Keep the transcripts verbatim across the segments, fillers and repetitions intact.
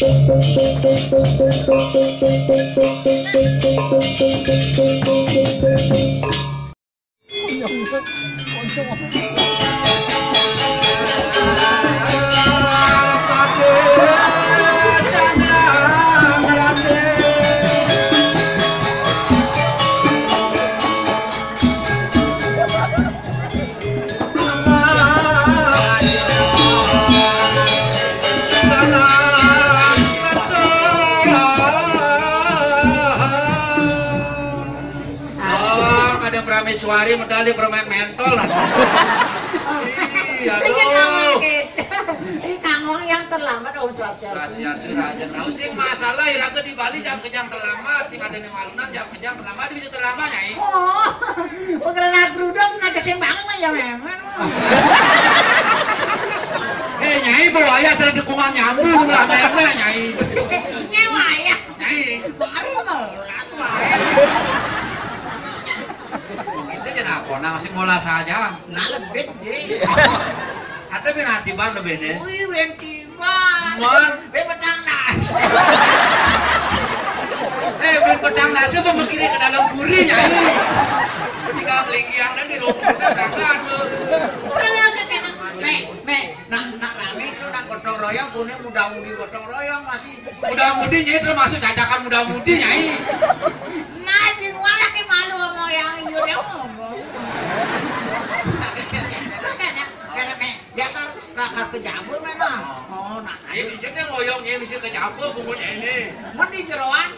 Oh, kadang prameswari medali permen mentol. Iya, aduh. Ini kangong yang terlambat, oh, swastiastu. Swastiastu, Raja. Nah, sing masalah iraga di Bali jam kejang terlambat, sing ada di Malunan jam kejang terlambat, bisa terlambat, Nyai. Oh, pengeran gruduk ada sing bangun ya memang. Eh, Nyai, bawa ayah cara dukungan nyambung lah, memang, Nyai. Nyewa ya. Nyai. Baru mau. Itu aja nah, kona masih ngolah saja. Nah, lebih deh. Ada bin hati ban lebih deh. Wih, wen tiban. Man. Be petang nas. Eh, belum petang nas, apa mikirin ke dalam puri, Nyai? Tinggal melinggiang dan di rumah udah berangkat tuh. Udah, udah, udah, udah. Me, me, nak, nak rame itu, nak gotong royong, punya muda-mudi gotong royong masih. Muda-mudi, Nyai, termasuk cacakan muda-mudi, Nyai. Nah, di luar lagi malu sama yang iya dia ngomong. Karena, karena me, dia kan gak, gak ke Jabul, me, nah. Oh, nah. Ini dia ngoyong, Nyai, mesti ke Jabul, pungut ini. Mau di jeroan.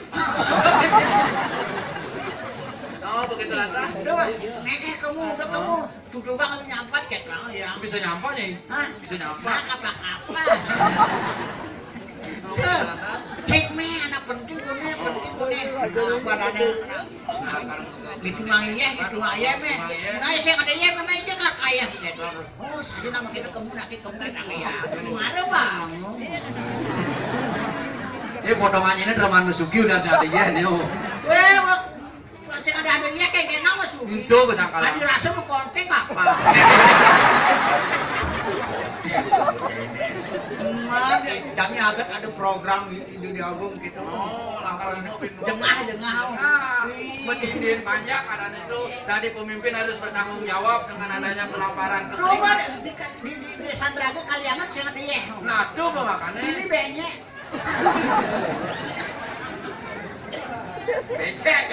Oh, begitu lantas. Udah, Bang. Nekeh kamu, udah kamu. Cucu bang nyampat kayak kamu ya. Bisa nyampat, Nyai? Hah? Bisa nyampat. Nah, apa-apa. Oh, bisa lantas. Cek me, anak penting kone, penting kone. Apa adanya? Itu mang iya, itu mang iya, me. Nah, saya ada iya, me, me, iya, kak, ayah, gitu. Oh, saya nama kita kamu, nak kita kamu, kita ya. Mana, Bang? Eh, potongannya ini Draman Mesugi udah saya ada iya, nih, oh. Eh, wak-, wak-, cek ada, ada iya, kayak, kayak nama, Sugi? Itu kesangkalan. Ada rasa lu konten apa? Emak, dia, kami ada, ada program Idu di Agung gitu. Oh, lapar. Jengah, jengah. Nah, ih. Mendidin banyak adanya itu. Tadi pemimpin harus bertanggung jawab dengan adanya kelaparan, kekeringan. Coba di, di, di, di Sandraga kali amat sing ada ya. Nah, tuh makanya. Ini banyak. Becek.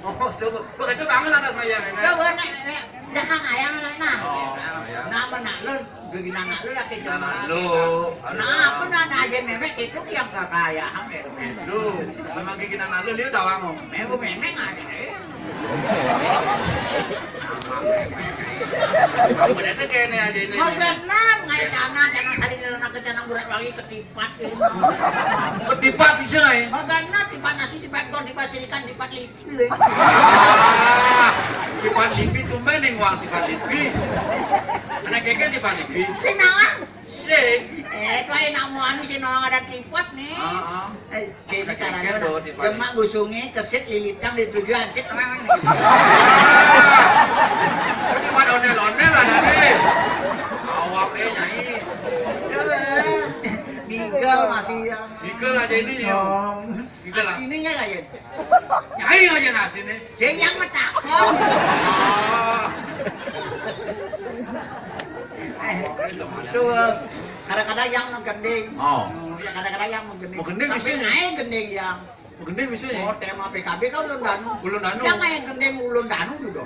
Oh, coba. Begitu bangun atas maya, memang. Coba, nek, nek, nek. Jangan ayam, nek, nah. Oh, ayam. Nah, benar lu. Gigi anak lu lagi. Anak lu. Nah, apa nana aja memek itu yang kekayaan memek. Lu, memang gigi anak lu, liu tawang. Memek, memek ada. Bener tuh kayaknya aja ini. Mau benar, ngai tanah, tanah sari, tanah ke tanah burak lagi ketipat. Ketipat bisa, eh? Mau benar, tipat nasi, tipat goreng, tipat sirikan, tipat lipin. Ah, tipat lipin, tumben yang uang tipat lipin. Anak keke tipat lipin. Sinawan. Sing. Eh, tuh ayo namu anu si Nawang ada tipat nih. Ah, ah. Eh, kayak ini caranya. Udah. Demak gusungi, kesit, lilitang, dituju, antik, memang. Ini mah ondel-ondel ada nih. Awaknya, Nyai. Udah, Bang. Nigel masih yang. Nigel aja ini, ya. Nigel lah. Aslinya ya, ya. Nyai aja nasi nih. Sing yang metakon. Ah. Eh, tuh, kadang-kadang yang menggending. Oh. Ya, kadang-kadang yang menggending. Menggending tapi bisa, ya? Naik gending yang. Menggending bisa, ya? Oh, tema P K B kan Ulun Danu. Ulun Danu. Yang kayak gending Ulun Danu juga.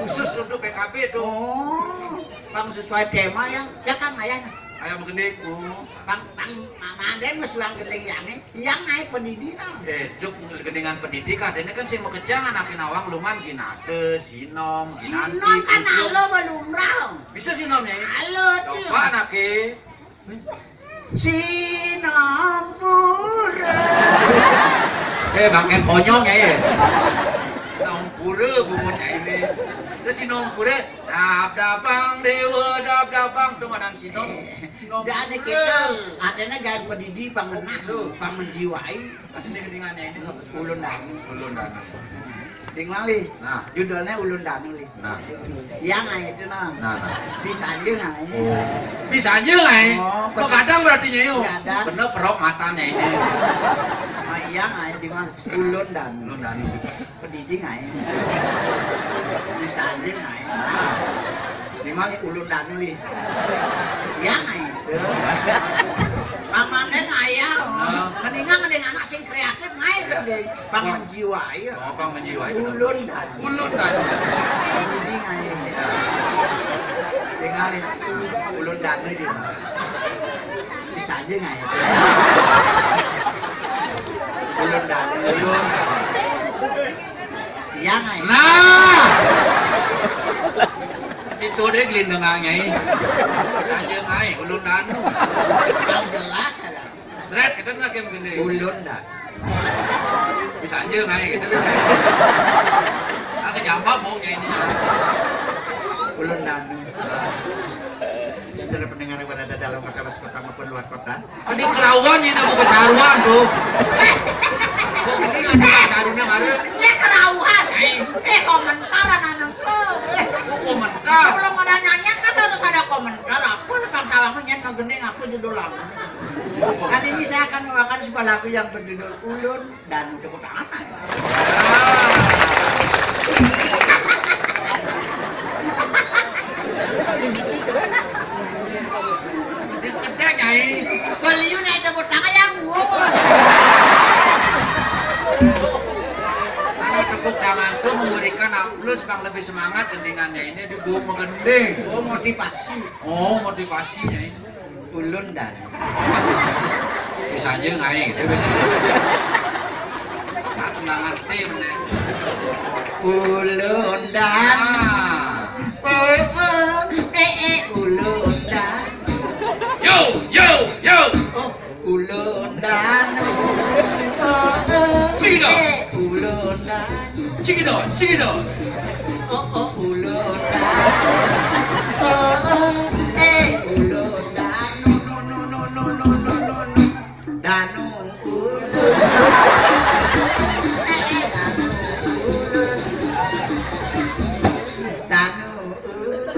Khusus untuk P K B tuh. Oh, pang sesuai tema yang, ya kan, ayahnya. Ayah menggending. Oh. Pang, pang, nah, nah, dia mesti yang gending yang ini. Yang naik pendidikan. Eh, cuk, gendingan pendidikan. Ini kan sing makejang anak Nawang luman ginate, sinom, ginanti, sinom kan kucuk. Halo, belum rau. Bisa sinom, ya? Halo, tuh. Coba anak, eh. Sinom pura. Eh, bangke konyol, ya, ya. Sinom pura, bungut, ya, ini. Terus sinom pura, dap dabang, dewa, dap dabang. Tuh, ngaran sinom. Eh. Udah ada kita, artinya gaya pendidi, pangenah, tuh, pangenjiwai. Ini gendingannya ini. Ulun Danu. Ulun Danu. Ding Lali. Nah. Judulnya Ulun Danu, Li. Nah. Yang ae itu, nah. Nah, nah. Bisa aja, nah, ini. Oh. Bisa aja, nah. Oh, kok kadang berarti nyeyo. Bener, perok matanya ini. Nah, yang ae di mana? Ulun dan. Ulun dan. Pediding ae. Bisa aja, nah. Di mana Ulun dan, nih? Yang ae itu. Mamane ngayal. Nah. Mendingan ada anak sing kreatif, naik ke deh. Pang menjiwai. Oh, pang menjiwai. Ulun dan. Ulun dan. Ini ae. Tinggalin. Ulun dan aja. Bisa aja nggak ya? Ulun dan. Ulun. Iya nggak ya? Nah. Itu deh gelindengannya, ih. Bisa aja nggak ya? Ulun dan. Yang jelas ada. Sret, kita nggak kayak begini. Ulun dah. Bisa aja ngai gitu. Aku jawab maunya ini. Ulun dan. Saudara pendengar yang berada dalam kota, luar kota maupun luar kota. Ini kerawan ini, aku kecaruan tuh. Kok ini nggak ada caruna kemarin? Ini kerawan. Hai. Eh, komentar anak-anakku. Kok komentar? Kalau mau nanya kan harus ada komentar. Apa tentang kawannya nggak gini, apa judul lagu? Kali ini saya akan membawakan sebuah lagu yang berjudul Ulun dan, tepuk tangan. Dikit deh, Nyai. Beliau naik tepuk tangan yang gua. Karena tepuk tangan tuh memberikan aplaus yang lebih semangat, gendingannya ini dibawa menggending. Oh, motivasi. Oh, motivasinya ini. Ulun dan. Bisa aja ngai gitu. Nah, nggak ngerti bener. Ulun dan. Ah. Oh, oh, eh, eh, ulun dan. Yo, yo, yo. Oh, ulun dan. Oh, oh, Cina. Eh, ulun dan. Cigidon, cigidon. Oh, oh, ulun dan. Oh, oh, eh, ulun dan. No, no, no, no, no, no, no, no, no. Danu ulun. Eh, danu ulun. Danu ulun.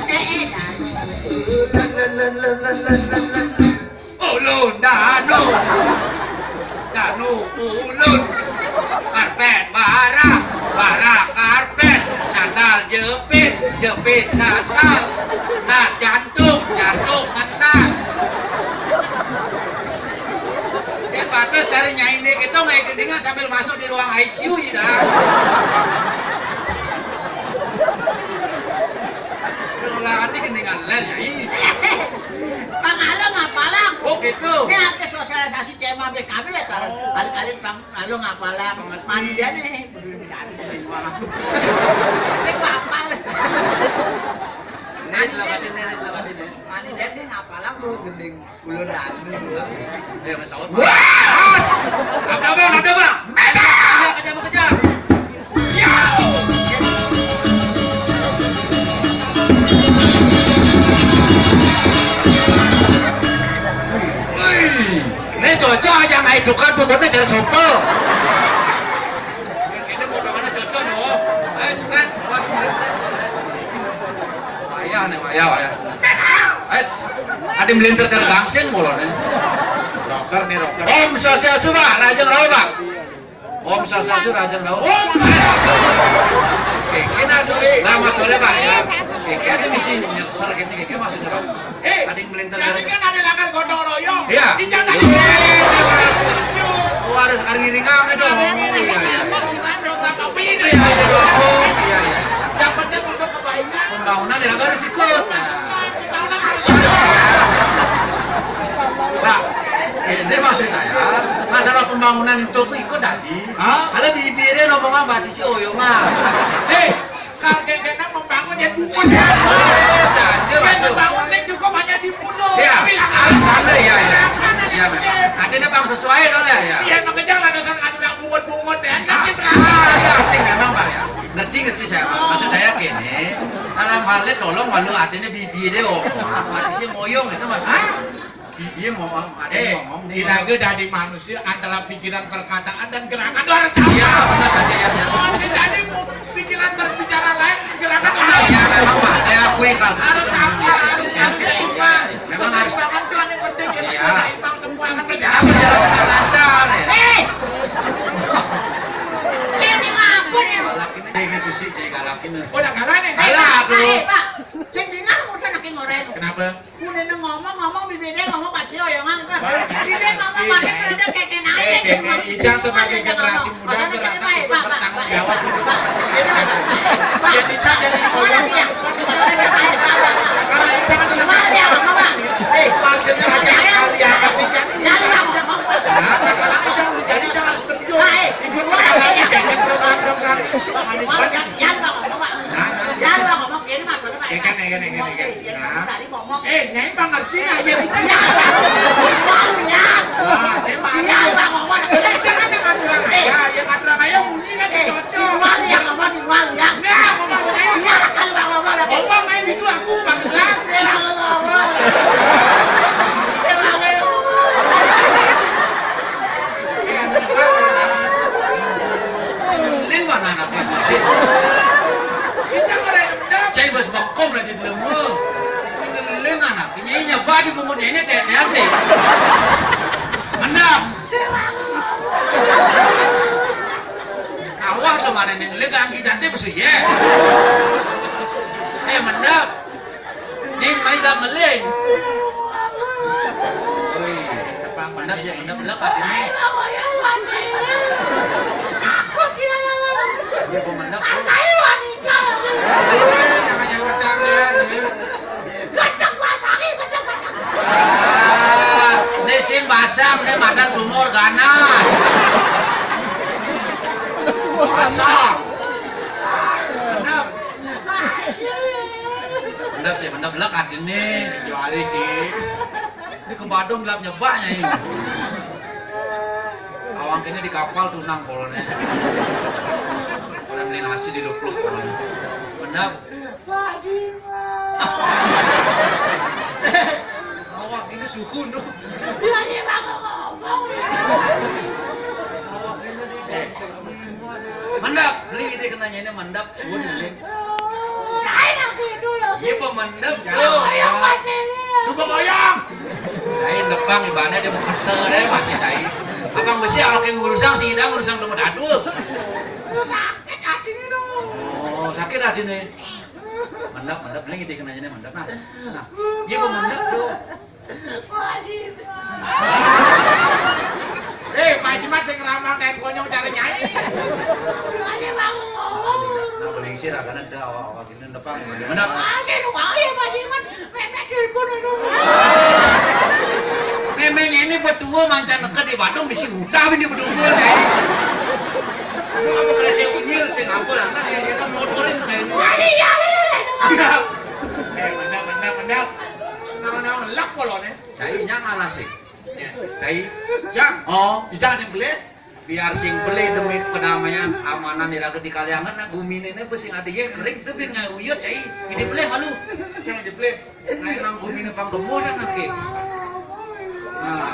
Eh, danu ulun. Lun, lun, lun, lun, lun, lun, lun. Ulun danu. Danu ulun. Karpet barah, barah karpet, sandal jepit, jepit sandal, tas jantung, jantung ngetas. Ya, pantes cari nyai ini, kita nggak gendingan sambil masuk di ruang I C U ya dah. Udah ngelatih gendingan len ya. Ih. Pang Alung apalang? Oh, gitu. Ini artis sosialisasi C M A B K B ya, Kak. Oh. Kali-kali Pang Alung apalang. Pengerti. Mandi dia nih, kudu dicari sama gua. Saya gua apal. Nih, silakan ini, nih, silakan ini. Mandi dia nih, apalang tuh, gending. Ulun danu. Eh, Mas Saud. Wah! Ada, Bang, ada, Bang. Kejar, kejar, kejar. Wih, ini cocok aja naik tukar, pokoknya cara sopel. Ini potongannya cocok loh. Eh, start. Wayah nih, wayah, wayah. Es, ada melintir cara gangsing mulu nih. Rocker nih, rocker. Om Swastiastu, Pak. Rajin rawuh, Pak. Om Swastiastu, rajin rawuh. Om. Oke, kena tuh. Nah, Mas, sore, Pak, ya. Oke, ada misi nyerser gitu, gitu, maksudnya, Pak. Eh, ada yang melintir jadi cara kan ada langgar gotong royong. Iya. Di jalan. Iya, iya, iya. Oh, harus ada ngiringan dong. Iya, iya. Iya, iya, iya. Yang penting untuk kebaikan. Pembangunan ya harus ikut. Nah. Pembangunan harus ikut. Pak, ini maksud saya, masalah pembangunan itu ikut tadi. Hah? Kalau bibirnya ngomong apa, di si Oyo mah. Eh, kalau kayak membangun ya bungut ya. Eh, saja, Mas. Membangun sih cukup hanya dibunuh. Ya, alasannya, ya, ya. Ya, memang. Artinya, Bang, sesuai dong, ya, ya. Iya, makanya alasan anu bungut-bungut ya. Kan sih, ah, ya, asing memang, Bang, ya. Ngerti, ngerti saya, Bang. Maksud saya gini, kalau balik tolong, walau artinya bibi deh, oh. Artinya moyong itu, Mas. Hah? Iya, mau ada eh, ngomong nih, iraga dadi manusia antara pikiran, perkataan, dan gerakan tuh harus sama. Iya, benar saja ya. Oh, sing dadi mau pikiran berbicara lain, gerakan tuh harus iya, sama. Memang, Pak, saya akui kalau harus sama, harus, harus seimbang. Memang harus. Keseimbangan tuh yang penting, kita iya. Seimbang semua akan berjalan. Akan berjalan dengan lancar ya. Eh! Sing dingah apa nih? Galak ini, ini Susi, jadi galak ini. Oh, udah galak nih. Galak, eh, Pak, eh, Pak. Sing dingah udah lagi ngoren. Kenapa? Udah ngomong-ngomong, bibirnya ngomong pasti oyangan tuh. Bibirnya ngomong pasti kerada keke naik. Eh, Ijang sebagai generasi muda berasa ikut bertanggung jawab. Pak, Pak, Pak, Pak. Ini masalah, Pak. Pak. Ya, Ijang jadi ngomong. Kalau Ijang adalah maksudnya aja kali ya, Ijang. Nah, sekarang Ijang udah jadi, jangan seperti itu. Ikut program-program. Nah, nah. Ya, lu ngomong gini maksudnya, Pak. Ya, kan, ya, kan, ya, kan, ya, kan. Iya, nah. Tadi ngomong. Eh, Nyai Pak ngerti nggak? Ya, kita ya. Malu, ya. Wah, saya malu. Iya, Pak, ngomong. Udah, jangan ada aturan. Eh. Ya, yang aturan aja bunyi kan eh, cocok. Di luar, ya, ngomong di luar, ya. Nah, ngomong, ngomong. Iya, kan, Pak, ngomong. Ngomong, main itu aku, Pak, jelas. Ya, ngomong. Ya, ngomong. Lin mana anaknya, Susi? Cai bas bengkong lah di dalam lu. Ngelilin anak, ini nyebak di bungut ini, tetean sih. Mendap. Awah tuh mana nih, ngelilin kaki tante besu, ya. Eh, mendap. Ning, mai lah meling. Wih, mendap sih, mendap lah, Pak, ini. Aku dia lawan. Iya, Bu, mendap, Bu. Artai wanita. Jangan yang gedang, ya. Gedang pasari, gedang pasari. Ah, ini sing basang, ini madan umur ganas. Basang. Mendap. Mendap sih, mendap lek adine. Yo hari sih. Ini ke Badung gelap nyebaknya ini. Awang kene di kapal tunang polone. Orang beli nasi di lupluk polone. Mendap. Pak Jimat. Awak ini suhu, no. Iya, iya, Bang, ngomong. Awak ini di. Eh. Mendap, beli itu kenanya ini mendap, suhu, beli. Lain aku itu loh. Iya, Pak, mendap, tuh. Ayo, Pak, ini. Coba goyang. Saya nepang, ibaratnya dia mau kete deh, masih cai. Abang besi, awak yang ngurusang, si Ida ngurusang kamu dadu. Lu sakit hati ini, dong. Oh, sakit hati nih. Mendap, mendap, beli gitu kenanya ini mendap. Nah, nah, dia mau mendap, tuh. Pak Jimat. Eh, Pak Jimat sing ngeramal kayak konyol cara nyai. Makanya bangun. Nah, boleh isi lah, karena ada awak-awak ini nepang. Mana? Masih lu kali ya, Pak Jimat. Memek telepon itu. Memengnya ini berdua mancan neket di Badung, bisi mudah ini berdua, nih. Aku apa kena saya unyil, saya ngapa, lantas yang kita motorin kayak ini. Wah, iya, iya, iya. Eh, mendap, mendap, mendap. Nama-nama lak polone. Cai nya ngalah sih. Ya. Cai. Jang. Oh. Jang sing beli. Biar sing beli demi kedamaian, amanan iraga di Kaliangan, nah, gumine ne sing ada ya kering tuh bin nggak uyut, cai. Ini beli malu. Jang di beli. Nah, nang gumine pang gemuk dan nanti. Nah.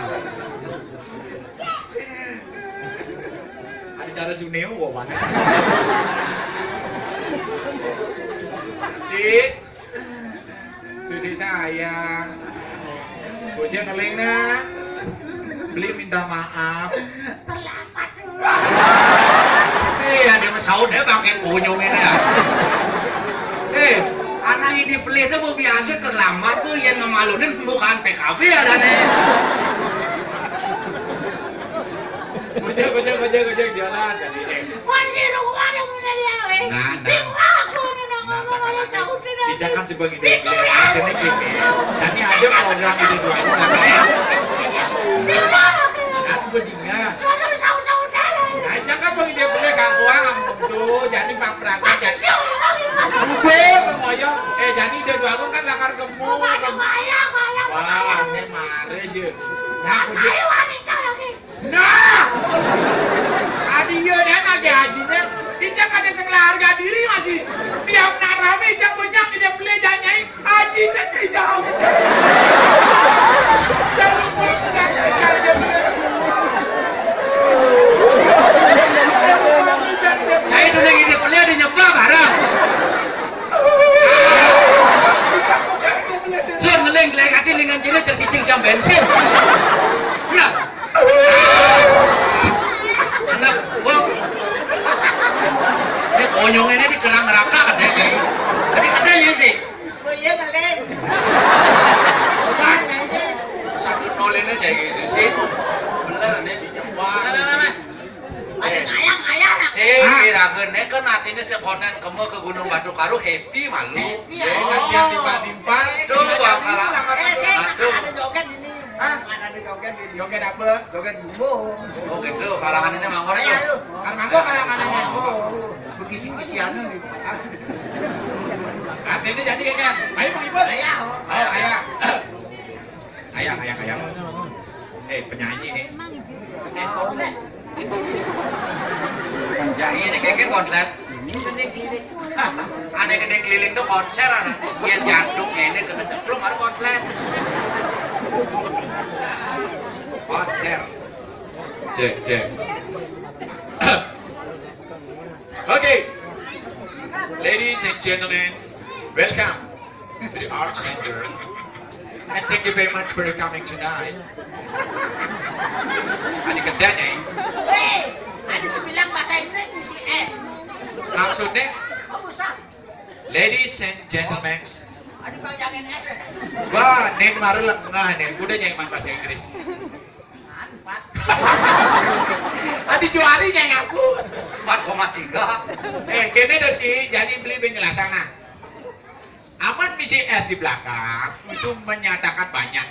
Ada cara suneo kok, Bang. Si Susi sayang. Bocah ngeling nah. Beli minta maaf. Terlambat. Eh, ada yang saut ya pakai kunyung ini ya. Eh, anak ini beli itu mau biasa terlambat tuh yang ngemaluin pembukaan P K B ada nih. Gojek, gojek, gojek, gojek, jalan. Jadi, eh. Wah, di rumah ada punya dia, eh. Nah, nah. Di rumah aku ada. Nah, sekarang kan, Ijang kan sebagai dia, dia, dia gini. Jadi ada program itu dua bulan. Nah, sebenarnya. Nah, Ijang kan bagi dia punya kangkuang, tuh, jadi Pak Praga, jadi. Udah, ngoyo. Eh, jadi dia dua kan lakar gemuk. Wah, ini mare aja. Nah, aku aja. Nah! Adi iya deh, nagih haji deh. Ijang ada sing harga diri masih. Tiap nak rame, Ijang banyak, tidak beli, Ijang nyai. Haji deh, Ijang. Jangan Sekonan kemo ke Gunung Batu Karu, happy malu. Happy, ya. Iya, iya, timpal-timpal. Tuh, Bang, kalah. Eh, saya aduh, ada joget ini. Hah? Ada joget ini. Joget apa? Joget bumbung. Oh, gitu. Kalangan ini mangor. Iya, tuh. Mangor kalangan ini. Oh. Bekisi-kisian nih. Artinya jadi kayaknya. Ayo, Bang Ibu. Iya. Ayo, ayo. Ayo, ayo, ayo. Eh, penyanyi nih. Penyanyi ini kayak konslet. Ada gede keliling tuh konser, ada. Iya, jantung ini kena setrum, ada konslet. Konser. Cek, cek. Okay. Ladies and gentlemen, welcome to the Art Center. And thank you very much for your coming tonight. Ada kerjanya, ya? Hei, ada sebilang bahasa Inggris mesti S. Maksudnya? Oh, usah. Ladies and gentlemen. Ada bang jangan S. Wah, nen maru lengah nih. Udah nyai bahasa Inggris. Empat. Adi juari nyai ngaku. Empat koma tiga. Eh, kene dah sih, jadi beli penjelasan nah. Aman misi S di belakang itu menyatakan banyak.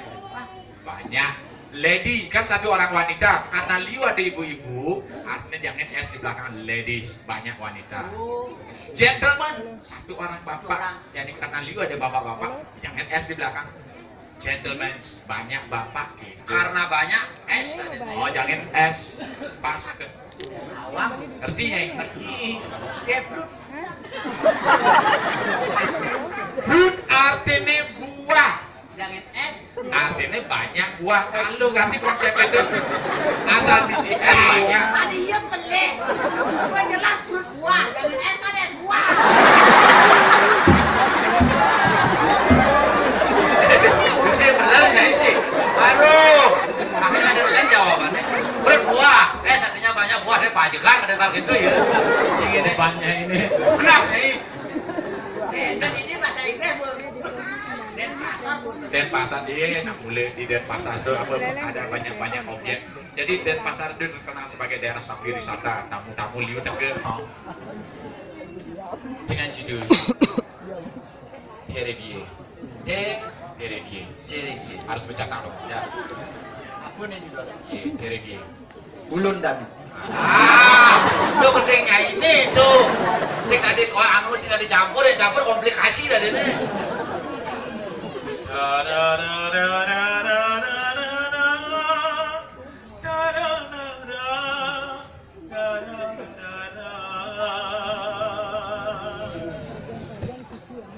Banyak. Lady kan satu orang wanita, karena liu ada ibu-ibu, artinya jangan S di belakang ladies, banyak wanita. Gentleman, satu orang bapak, jadi karena liu ada bapak-bapak, jangan S di belakang. Gentleman, banyak bapak gitu. Karena banyak S ada. Oh, jangan S, pas. Awam. Ngerti ya? Ngerti. Ya, Brut. Brut artinya buah. Jangan S. Artinya banyak buah. Kalau ngerti konsep itu. Asal bisi S banyak. Tadi iya pelek. Gua jelas Brut buah. Jangan S kan S buah. Isi bener ya isi. Baru. Tapi ada lain jawabannya. Brut buah. S artinya banyak buah. Ada pajekan, ada kalau gitu ya. Sing ini. Banyak ini. Enak, Nyai. Eh, dan ini bahasa Inggris, Bu. Denpasar. Denpasar, iya, nak mulai di Denpasar tuh apa, ada banyak-banyak objek. Jadi Denpasar itu terkenal sebagai daerah sepi wisata, tamu-tamu liu tengge. Oh. Dengan judul Teregie. Te- Teregie. Teregie. Harus bercakap loh. Ya. Apa nih judulnya? Iya, Teregie. Ulun dan. Ah, lu pentingnya ini tuh. Sing ada ko- anu sing ada campur, yang campur komplikasi dah ini.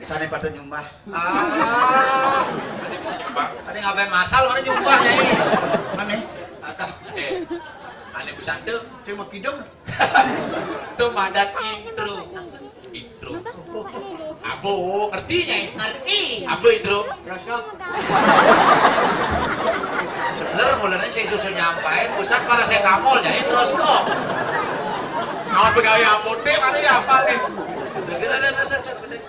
Sana pada nyumbah. Ah, ada bisa nyumbah. Ada ngapain masal mana nyumbah, Nyai? Mana? Ada. Eh, ada bisa tuh. Saya mau kidung. Tuh madat intro. Intro. Apa? Ngerti, Nyai? Ngerti. Apa intro? Terus kok. Bener, mulanya saya susun nyampain, pusat parasetamol, jadi terus kok. Kawan pegawai apotek mana ya apa nih? Kira ada sasaran penting.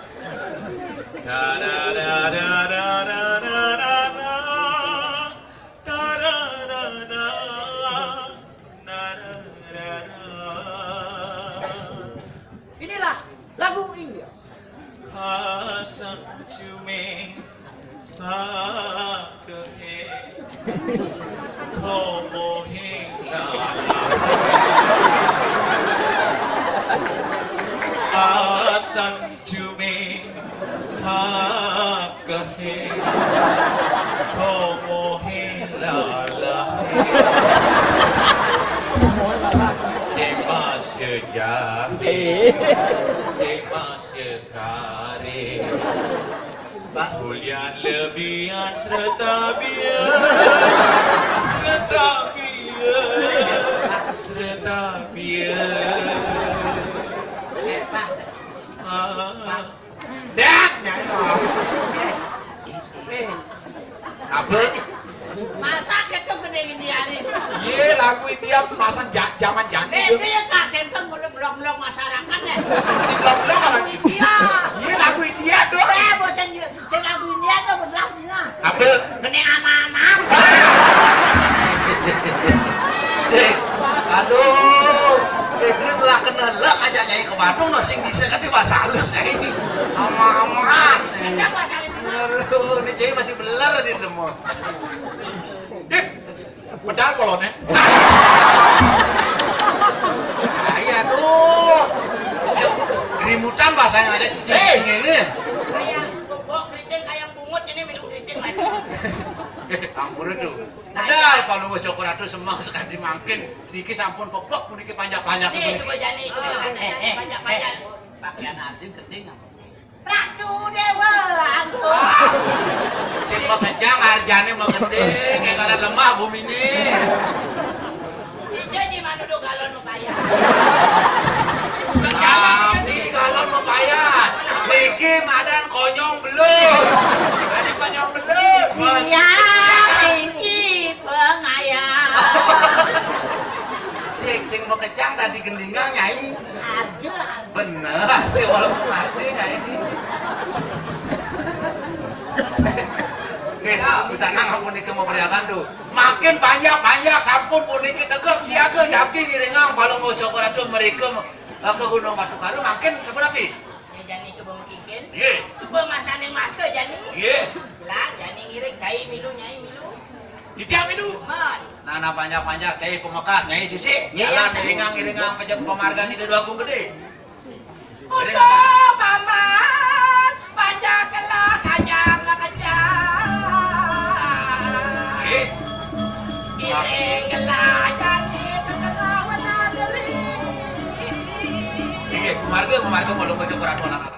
Inilah lagu India. Asam cume kahe, komo hela. Asam cume kahe, komo hela lahe. Sema sejahe, sema sekare. Pak Bulian lebihan serta biar, serta biar, serta biar. Ah. Dan, ya, ya. Eh, apa? Masa kita gede ini hari? Iya, lagu India masa ja- zaman jani. Eh, itu ya kasih kan mulai blok-blok masyarakat ya. Di blok-blok orang India. Iya, lagu India tuh. Eh, bosan dia. Sing lagu India tuh jelas nih. Apa? Gede ama-ama. Sing. Aduh. Eh, beli telah kena lek aja nyai kemarin. Aduh, no sing bisa kan bahasa halus, eh. Ama-amaan. Aduh, ini cewek masih beler di lemot. Dip, pedal kolonnya. Iya, aduh. Gerimutan bahasanya aja cicing-cicing ini. Kayak bobok keriting, kayak bungut ini minum keriting lagi. Ampun tuh. Padahal kalau wis Joko Ratu semang sekali mangkin, niki sampun pepek puniki panjak-panjak. Nih, puniki. Coba jani, coba. Eh, eh, panjak-panjak. Pakaian Arjun gending apa? Ratu Dewa, aduh. Sing makejang arjane magending, enggalan lemah bumine. Ija ji manuduh galon mepayas. Tapi galon mepayas. Niki madan konyong belus. Ada konyong belus. Iya, iki pengayam. Sing, sing makejang tadi gendingan, Nyai. Arjo, arjo. Bener, sih walaupun arjo, Nyai. Nggih, busana ngapuniki mau perhiasan tuh. Makin panjak-panjak sampun puniki tegep siaga jagi ngiringang balung Joko Ratu mriki, eh, ke Gunung Batu Karu makin sampun api? Ya, jani suba mekingkin. Nggih. Suba masane masa jani. Nggih. Lah, jani ngiring cai milu, nyai milu. Titiang milu. Men. Nah, nah, panjak-panjak cai pemekas, nyai sisi. Nggih, jalan iya, ngiringang-ngiringang pejep pemargan Ida Dwagung Gede. Udah, Paman, panjak kelak aja ngekejang. Nggih. Iring kelak jani setengah menaderi. Nggih, pemarga, pemarga, kalau kocok kurang anak-anak.